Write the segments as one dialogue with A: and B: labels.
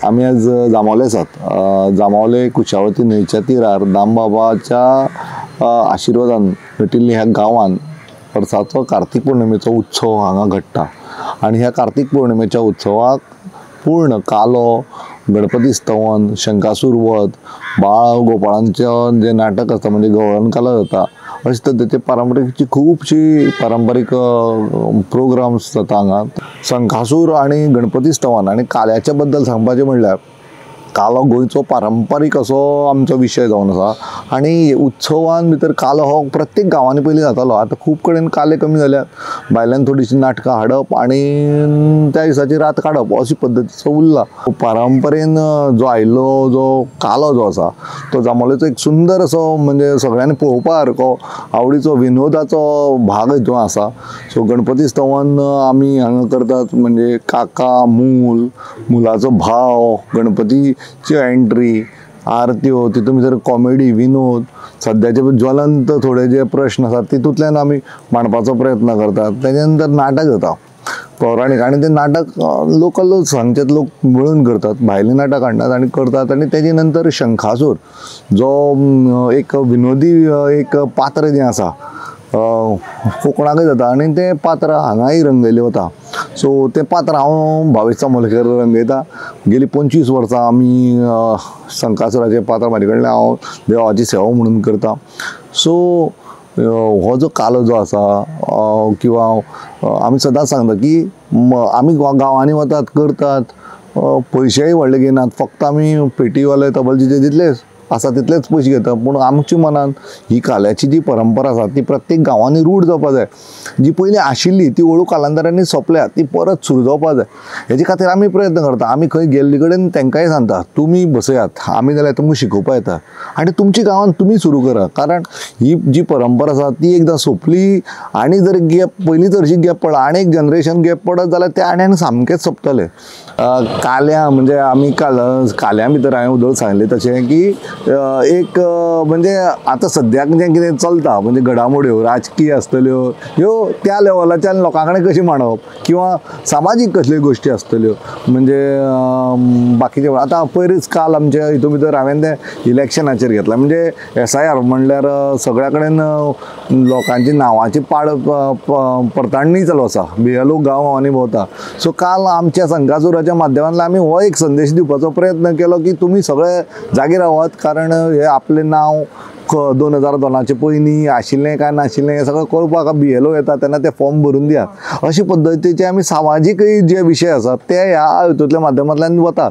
A: आमी आज जांबावले आसात. जांबावले कुशावती न्हंयच्या तिरार दामबाबाच्या आशिर्वादान नटिल्ली ह्या गांवान वर्साचो कार्तिक पौर्णिमेचो उत्सव हांगा घडटा आनी ह्या कार्तिक पौर्णिमेच्या उत्सवाक पूर्ण कालो, गणपती स्तवन, शंकासूर वध, बाळ गोपाळांचें जें नाटक आसता म्हणजे गवळण कालो जाता, अशे तरेचे पारंपारीक खुबशी पारंपारीक प्रोग्राम्स जाता हांगा. शंकासूर आनी गणपती स्तवन आनी काल्याच्या बद्दल सांगपाचें म्हणल्यार कालो गोंयचो पारंपारीक असो आमचो विशय जावन आसा आनी उत्सवान भितर कालो हो प्रत्येक गांवांनी पयलीं जातालो. आतां खूब कडेन काले कमी जाल्यात, भायल्यान थोडीशीं नाटकां हाडप आनी त्या दिसाची रात काडप अशी पद्दतीचो उरला. परंपरेन जो आयिल्लो जो कालो जो आसा तो जांबावलेचो एक सुंदर असो म्हणजे सगळ्यांनी पळोवपा सारको आवडीचो विनोदाचो भाग जो आसा. सो गणपती स्तवन आमी हांगा करतात म्हणजे काका, मूल, मुलाचो भाव, गणपती ची एंट्री, आरत्यो, तितून भितर कॉमेडी, विनोद, सद्याचे ज्वलंत थोडे जे प्रश्न आसात तितूंतल्यान आमी मांडपाचो प्रयत्न करतात. तेच्या नंतर नाटक जाता पौराणीक आनी तें नाटक लोकलच हांगचेच लोक मेळून करतात, भायलें नाटक हाडटात आनी करतात. आनी तेजे नंतर शंखासूर जो एक विनोदी एक पात्र जें आसा कोंकणाकय जाता आनी तें पात्र हांगाय रंगयलें वता. सो तें पात्र हांव भावेश चामोलकर रंगयता. गेली 25 वर्सां आमी शंकासुराचें पात्र म्हाजे कडल्यान हांव देवाची सेवा म्हणून करता. सो हो जो कालो जो आसा किंवां आमी सदांच सांगता की आमी गांवांनी वतात करतात, पयशेय व्हडले घेनात, फक्त आमी पेटीवाले तबलजीचे जितले आसा तितलेच पयशे घेता, पूण आमच्या मनान ही काल्याची जी परंपरा आसा ती प्रत्येक गांवांनी रूढ जावपा जाय. जी पयलीं आशिल्ली ती हळू कालांतरांनी सोंपल्या, ती परत सुरू जावपा जाय. हेजे खातीर आमी प्रयत्न करता. आमी खंय गेल्ले कडेन तांकांय सांगता तुमी बसयात, आमी जाल्यार तुमकां शिकोवपा येता आनी तुमच्या गांवांत तुमी सुरू करा, कारण ही जी परंपरा आसा ती एकदां सोंपली आनी जर गॅप पयलींच हरशीं गॅप पडला आनी एक जनरेशन गॅप पडत जाल्यार तें आनी आनी सामकेंच सोंपतलें. काल्या म्हणजे आमी काल्या भितर हांवें उदक सांगलें तशें की एक म्हणजे आतां सद्याक जें कितें चलता म्हणजे घडामोड्यो राजकीय आसतल्यो ह्यो त्या लेवलाच्यान लोकां कडेन कशी मांडप किंवां सामाजीक कसल्यो गोश्टी आसतल्यो म्हणजे बाकीचे. आतां पयरूच काल आमच्या हितून भितर हांवें तें इलेक्शनाचेर घेतलां म्हणजे SIR म्हणल्यार सगळ्या कडेन लोकांची नांवाची पाड पडताळणी चालू आसा, BLO गांव गांवांनी भोंवता. सो काल आमच्या शंकासुराच्या माध्यमांतल्यान आमी हो एक संदेश दिवपाचो प्रयत्न केलो की तुमी सगळे जागे रावात, कारण हे आपलें नांव 2002 पयलीं आशिल्लें काय नाशिल्लें हें सगळें कळपाक BLO येता तेन्ना ते फॉर्म भरून दियात. अशे पद्दतीचे आमी सामाजीकय जे विशय आसात ते ह्या हितूंतल्या माध्यमांतल्यान वतात.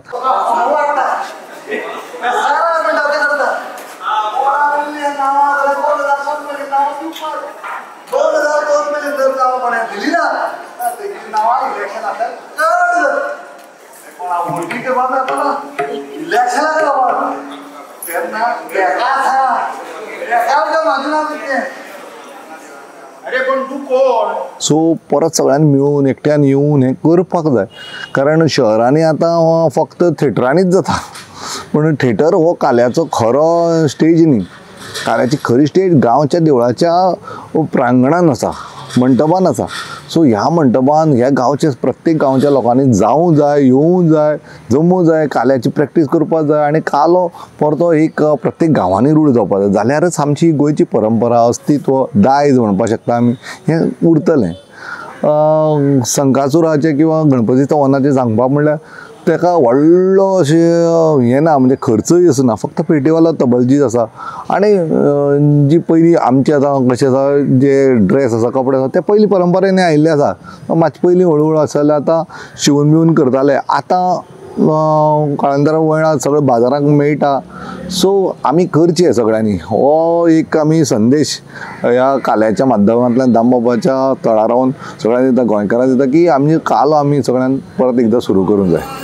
A: सो परत सगळ्यांनी मेळून एकट्यान येवन हें करपाक जाय, कारण शहरांनी आतां फक्त थेटरांनीच जाता, पूण थेटर हो काल्याचो खरो स्टेज न्ही. काल्याची खरी स्टेज गांवच्या देवळाच्या प्रांगणान आसा, मंटपान आसा. सो ह्या मंटपान ह्या गांवचे प्रत्येक गांवच्या लोकांनी जावूं जाय, येवूं जाय, जमूं जाय, काल्याची प्रॅक्टीस करपाक जाय आनी कालो परतो एक प्रत्येक गांवांनी रूढ जावपाक जाय, जाल्यारच आमची गोंयची परंपरा, अस्तित्व, दायज म्हणपाक शकता आमी, हें उरतलें. शंकासुराचें किंवां गणपती स्तवनाचें सांगपाक म्हणल्यार ताका व्हडलो अशें हें ना, म्हणजे खर्चय असो ना, फक्त पेटीवालो तबलजीच आसा आनी जी पयलीं आमचे आतां कशें आसा जे ड्रेस आसा, कपडे आसा ते पयलीं परंपरेन आयिल्ले आसा. मातशें पयलीं हळू हळू आसा जाल्यार आतां शिवून बिवून करताले, आतां काळंतरा वयणा सगळें बाजारांत मेळटा. सो आमी करचें सगळ्यांनी, हो एक आमी संदेश ह्या काल्याच्या माध्यमांतल्यान दामबाबाच्या तळार रावन सगळ्यांनी दिता, गोंयकारांक दिता की आमी कालो आमी सगळ्यान परत एकदां सुरू करूंक जाय.